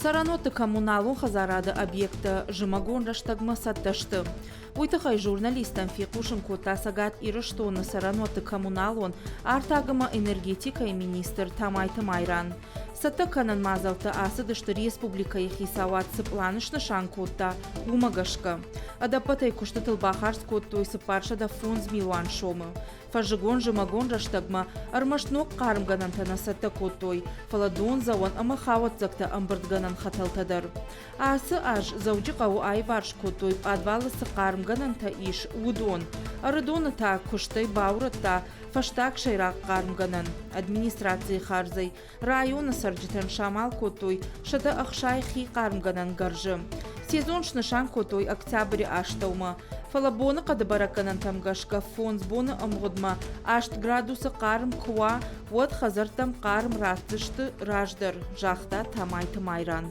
Цӕрӕнуӕтты коммуналон хӕдзарады объекттӕ зымӕгон рӕстӕгмӕ цӕттӕ сты. Уый тыххӕй журналисттӕн фехъусын кодта Цӕгат Ирыстоны цӕрӕнуӕтты коммуналон, артаг ӕмӕ энергетикӕйы министр Тамайты Майран. Цӕттӕ кӕнӕн мадзӕлттӕ ацыдысты республикӕйы хицауад цы пълан снысан кодта, уымӕ гӕсгӕ. Ӕдӕппӕтӕй куыстытыл бахардз кодтой 405 милуан сомы. Фӕззыгон-зымӕгон рӕстӕгмӕ ӕрмӕст ног хъармгӕнӕнтӕ нӕ цӕттӕ кодтой, фӕлӕ дондзӕуӕн ӕмӕ хауӕццӕгтӕ ӕмбырдгӕнӕн хӕтӕлтӕ дӕр. Ацы аз Дзӕуджыхъӕуы аиварс кодтой, пъадвалы цы хъармгӕнӕнтӕ ис, уыдон. Ӕрыдоны та куыстӕй баурӕдта фӕстаг сӕйраг хъармгӕнӕн. Администрацийы хардзӕй районы цӕрджытӕн самал кодтой 160 хи хъармгӕнӕн гӕрзы. Сезон снысан кодтой октябры астӕумӕ, фӕлӕ боныхъӕды бӕрӕггӕнӕнтӕм гӕсгӕ фондз боны ӕмгъуыдмӕ аст градусы хъарм куы уа, уӕд хӕдзӕрттӕм хъарм ратдзысты раздӕр, загъта Тамайты Майран.